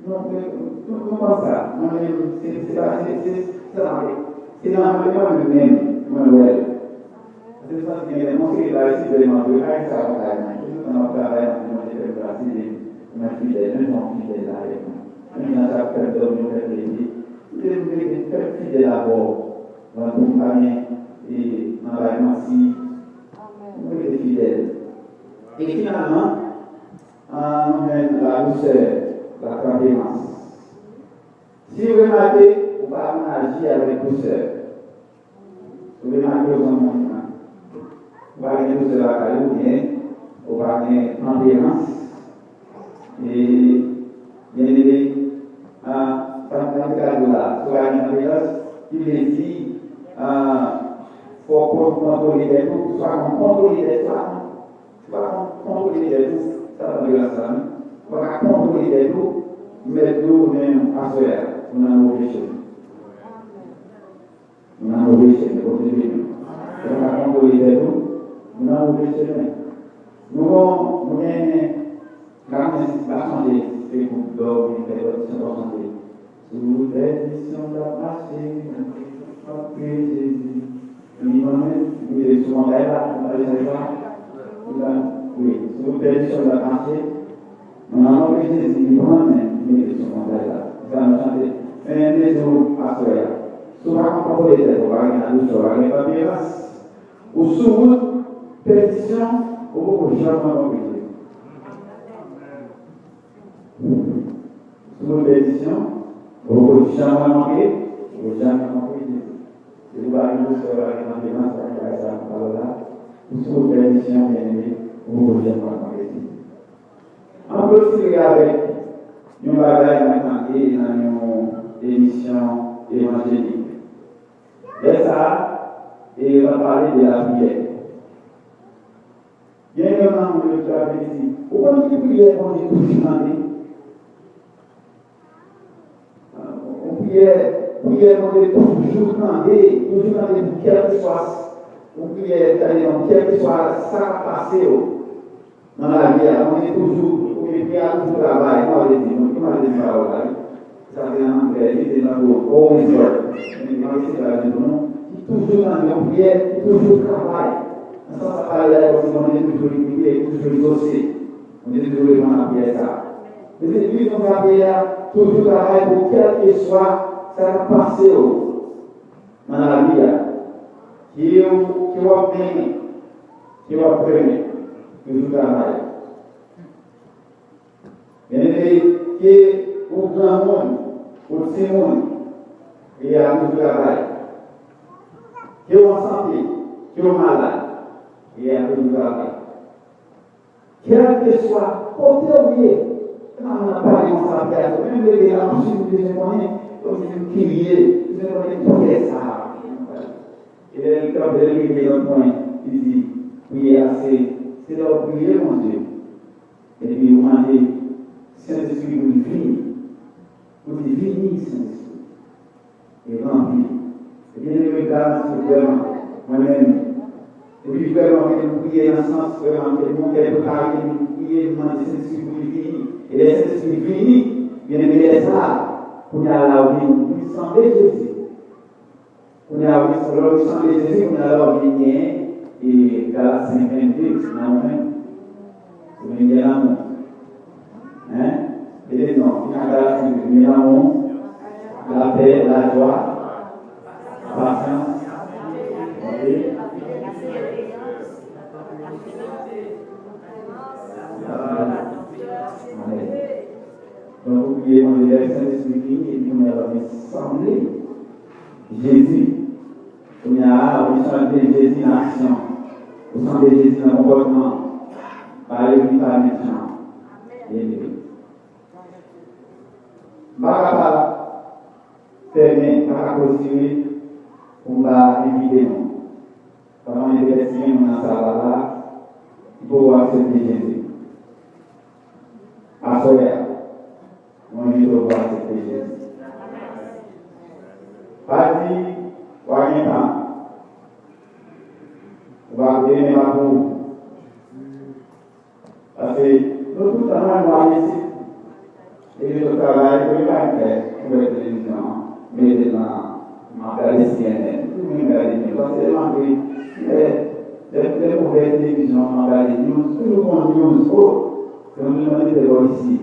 nou, nou, nou, nou konn sa, mwen menm, se, se pa, se, se, se sa, se nan mwen menm, mwen wè l. Paske m santi gen yon seri de bagay ki vrèman vre, bagay sa yo pa yon. Tout tan m ap travay, m ap di Bondye fè m grase, de mwen fidèl, menm jan w fidèl avèk mwen. Menm jan sa k fè m dòmi, w fè m leve. Kite m rete, fè m fidèl avè w. Mwen pou m pa gen, e, nan bay manti. M rete fidèl. E finalman, an, nou jwenn la dousè, la tanperans. Si w remake, ou pa konn aji avèk dousè. Ou remake w se yon moun, ou pa gen dousè lakay ou, oubyen ou pa gen tanperans. E, byeneme, a, sa m, sa m te ka di w la, si w pa gen tanperans, ki vle di, a, fò w konn kontwole tèt ou, si w pa konn kontwole tèt ou, si w pa konn kontwole tèt ou, sa tanperans la, wi. Si w pa ka kontwole tèt ou, m mèt di w, men aswè a, ou nan move chemen. Nou nan move chemen, Bondye beni nou. Lè w pa kontwole tèt ou, nou nan move chemen. Nou bon, nou gen, la mwen si pa sonje, se gwoup dò, oubyen pèdisyon, pa sonje. Sou pèdisyon m t ap mache, m ap kriye Jezi. Li ban mwen, li te sou monday la, ou pa sonje sa? Ou pa, wi, sou pèdisyon m t ap mache, Mwen, anvan ke Jezi li pran men m, li mete sou monday la. Se sa nou chante. Men, men di w aswè a. Si w pa konn kontwole tèt ou, w pa gen ladousè, w pa gen tanperans, ou sou wout pèdisyon, ou poko janm rankontre Jezi. Sou wout pèdisyon, ou poko janm rankontre, ou poko janm rankontre Jezi. Se pou Sè pa gen nan demach ak bagay sa nan pawòl la. Ou sou bèl misyon, byeneme, ou poko janm pa konn rete. Ann klotire avèk yon bagay mwen tande nan yon emisyon evanjelik. Lè sa a, e yo t ap pale de lapriyè. Gen youn nan moun yo ki ap di, ou konn ki priyè Bondye toujou tande? Yon priyè, priyè Bondye toujou tande, toujou tande pou kèlkeswa, yon priyè, tande non, kèlkeswa sa k ap pase w nan lavi a, Bondye toujou, oubyen priyè a toujou travay, kòman yo di, kòman yo di pawòl la, wi? Sa se nan anglè, li se nan gwo, always work. Men, mwen eseye tradui pou nou, ki toujou tande yon priyè, ki toujou travay. Nan sans sa pale la, e kòmsi Bondye toujou li priyè, toujou egzose. Bondye toujou reponn a priyè sa. Mezanmi, konsa priyè a toujou travay pou kèlkeswa sa k ap pase w nan lavi a. Ke w, ke w ap mennen, ke w ap trennen, toujou travay. Byeneme, ke ou granmoun, ou timoun, priyè a toujou travay. Ke w an sante, ke w malad, priyè a toujou travay. Kèlkeswa kote w ye, e pa moun ap pale konsa, priyè a tou. Menm leve la, m ap swiv, m bezwen konnen, kòmsi m kirye, m bezwen konnen priyè sa a. E lè l kanpe, lè l rive nan pwen, li di, priyè a se, se lè w priye Bondye. Epi ou mande Sentespri pou l vini. Ou di, vini, Sentespri. E ranpli. Ebyen, mwen garanti w vrèman, mwen menm, epi vrèman, ke m priye nan sans, vrèman, ke mon kè prepare, ke m priye, m mande Sentespri pou li vini. E lè Sentespri vini, byeneme, lè sa a, kounye a la, ou vin, ou vin sanble Jezi. Kounye a, wi, lè ou sanble Jezi, kounye a la, ou vin gen, e, Galat senk vennde nan ou menm. Ou vin gen lanmou. Hein? Mete non, ki nan Galat senk vennde, lanmou, lapè, lajwa, pasyans, bonte. Amèn. Donk, ou priye mande lè Sentespri vini, epi kounye a la, ou vin sanble Jezi. Kounye a, ou sanble Jezi nan aksyon. Ou sanble Jezi nan konpòtman. Ba yo vitamin chan. Byeneme. M pa ka pa fèmen, m pa ka klotire pou m pa envite nou. Sa mande petèt si gen moun nan sal la, ki poko aksepte Jezi. Aswè a, mwen envite w pou aksepte Jezi. Pa di, w a gen tan. Ou pa, demen pa pou ou. Paske nou tout tan, mwen, nou al isit. E yo sot travay, yo pa fè, ouvè televizyon an, mete nan, m ap gade C N N. Toujou menm gade news. Paske lè m ap, lè, lè, lè m ouvè televizyon, m ap gade news, toujou gon news, o, se yon news mwen te fè bò isi.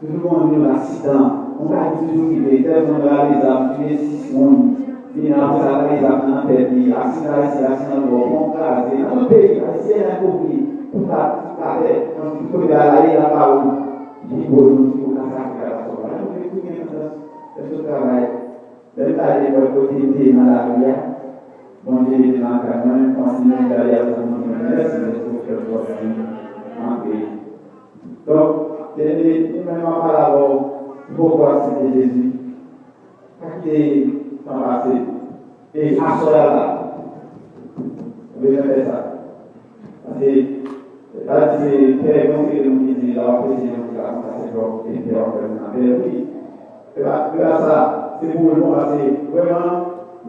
Toujou gon moun yo nan aksidan. Yon kay toujou rive. Tèl moun rale zam, tiye sis moun. Vini apre sa, rale zam nan tèt li. Aksidan isi, aksidan bò, pon kraze. Nan tout peyi, ayisyen nan kouvri. Tout la, tout atè. Yon ti kote bagay la ye, la pa ou. Li bo nou, ti ou ka sa ki katastwòf la. Nou vle tou gen tandans fè sou travay. Lè m t ale bò kote m te ye nan lari a, Bondye mete nan kay mwen, kontinye gade avèk Bondye, mèsi Bondye pou fè fòs li antre. Donk, byeneme, ou menm w ap pale avè w, ou poko aksepte Jezi. Pa kite tan pase. E aswè a la, ou bezwen fè sa. Paske, pa di se pè, yon seri de moun ki di, lè w ap preche, yon ti ka konsa, se twòp, e pè w ap fè moun apèl, wi. E pa, e pa sa, se pou ou, bon, paske, vrèman,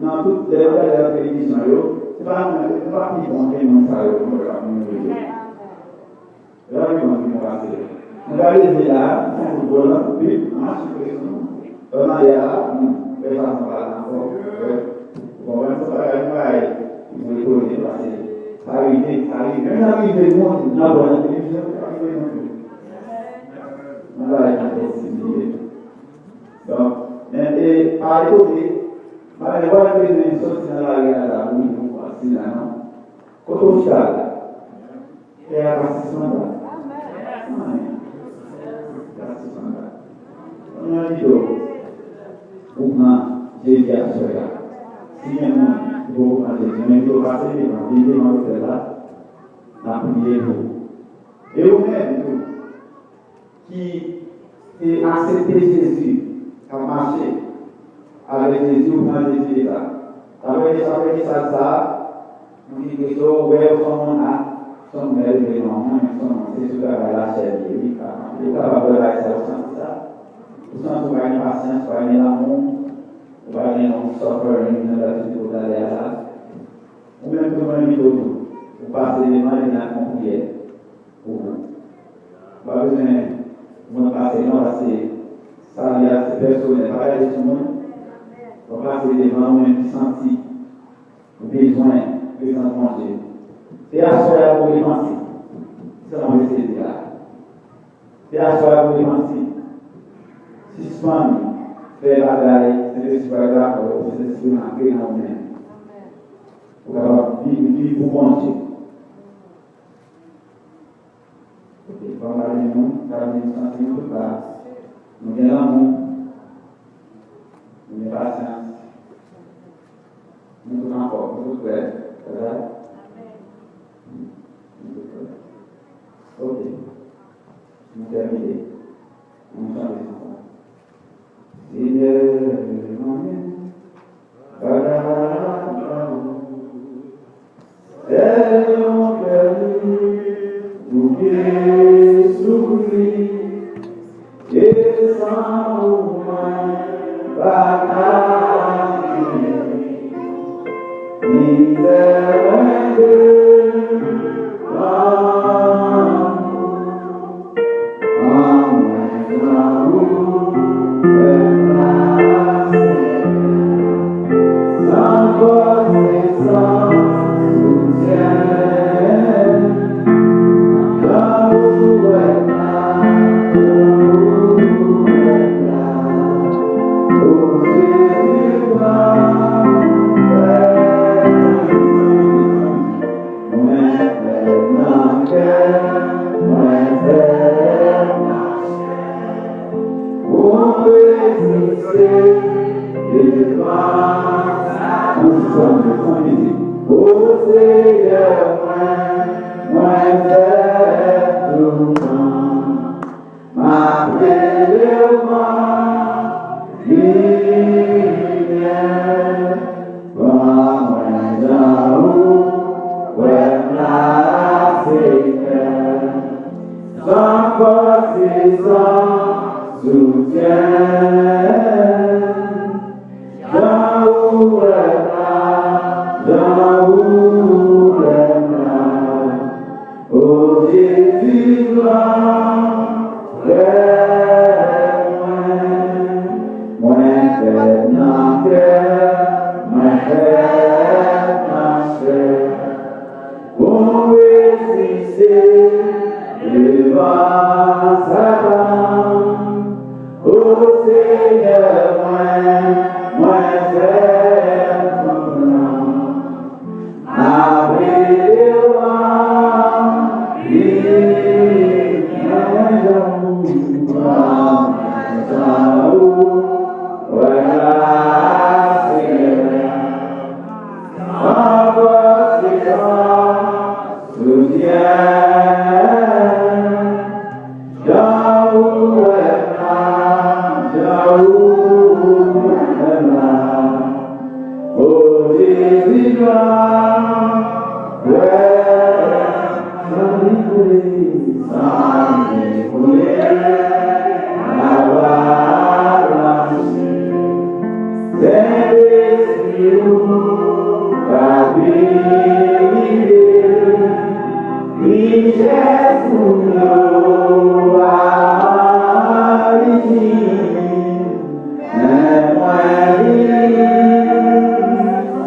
nan tout, lè w gade nan televizyon yo, se pa, se pa pi bon ke moun sa yo, moun yo k ap mouri yo. Lè w ap mouri yo pase. Nou ka leve la, nou fè yon kout volan, wi, mache preche nou. Lè w nan dèyè la, nou fè fason pa la ankò. Ou konprann? Se pa yon bagay ki pou etone, paske sa rive, sa rive. Menm nan rive moun nan bò nan televizyon, sa rive nou tou. Nan bagay nan tèt si li ye. Donk, men, e, pa etone, pa gen wè bezwen soti nan lari a la, wi, pou pase la, non. Kote w chita la? Kè a pa sispann bat. Amèn. Kè a sispann bat. Mwen di w, ou pran Jezi aswè a. Si gen moun, Pou pran Jezi, men yo pase devan, vin devan lotèl la, n ap priye pou ou. E ou menm tou, ki te aksepte Jezi, k ap mache avèk Jezi, ou pran Jezi deja. Apre, apre mesaj sa a, mwen gen kesyon, ou wè, ou se yon moun a, se yon bèl vre, non, mwen, se yon moun, se sou travay lachè li ye, wi, ka, ou kapab wè bagay sa, ou santi sa. Ou santi ou pa gen pasyans, ou pa gen lanmou, ou pa gen yon suffering nan latitid ou tande a la. Ou menm tou mwen envite w tou. Ou pase devan li nan yon priyè pou ou. Ou pa bezwen moun pase non, paske sali a se pèsonèl, pa gade sou moun. Ou pase devan ou menm ki santi ou bezwen prezans Bondye. Se aswè a pou w repanti. Se sa mwen eseye di la. Se aswè a pou w repanti. Sispann fè bagay Sentespri a dakò, pou Sentespri antre nan ou menm. Ou kapab viv, viv pou Bondye. Ok, fò m pale nou, sa vle di nou santi nou tout la. Nou gen lanmou. Nou gen pasyans. Nou tout anfòm, nou tout prè. Se sa? Nou tout prè. Ok. Nou tèmine. Nou chante chanson. Senyè, mwen bagay la pa bon. Sèl yon kè liv ou te soufri, e san ou mwen pa ka viv. Mizè mwen devan ou. Anmwen jan ou fè m la, Senyè. San fòs e san soutyen. Jan ou wè m la, jan ou wè m la. O Jezi, pran fè m. Mwen fèb nan kè, mwen fèb nan chè. Ou reziste devan. Ann chante san mizik. O Senyè mwen, mwen fèb toutan. M ap rele w nan limyè. Pran mwen jan ou wè m la, Senyè. San fòs e san soutyen. Jan ou wè m la, jan ou wè m la. O Jezi, pran kè mwen. Mwen fèb nan kè, mwen fèb nan chè. Ou reziste devan Satan. O Senyè mwen, mwen fèb toutan. N ap rele w nan limyè. Mwen jan ou, mwen jan ou wè m la, Senyè. San fòs e san soutyen. Jan ou wè m la, jan ou wè m la. O Jezi, pran kè mwen. San li koule, san li koule, m ap avanse. Sentespri ou ka purifye richès moun yo a anriji. Men mwen vin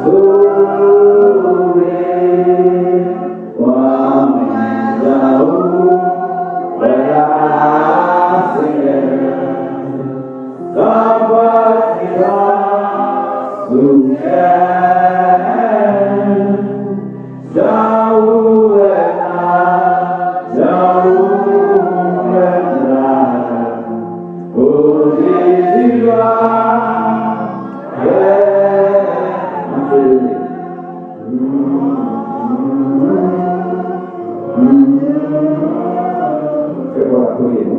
sove. Fè bò la tounen.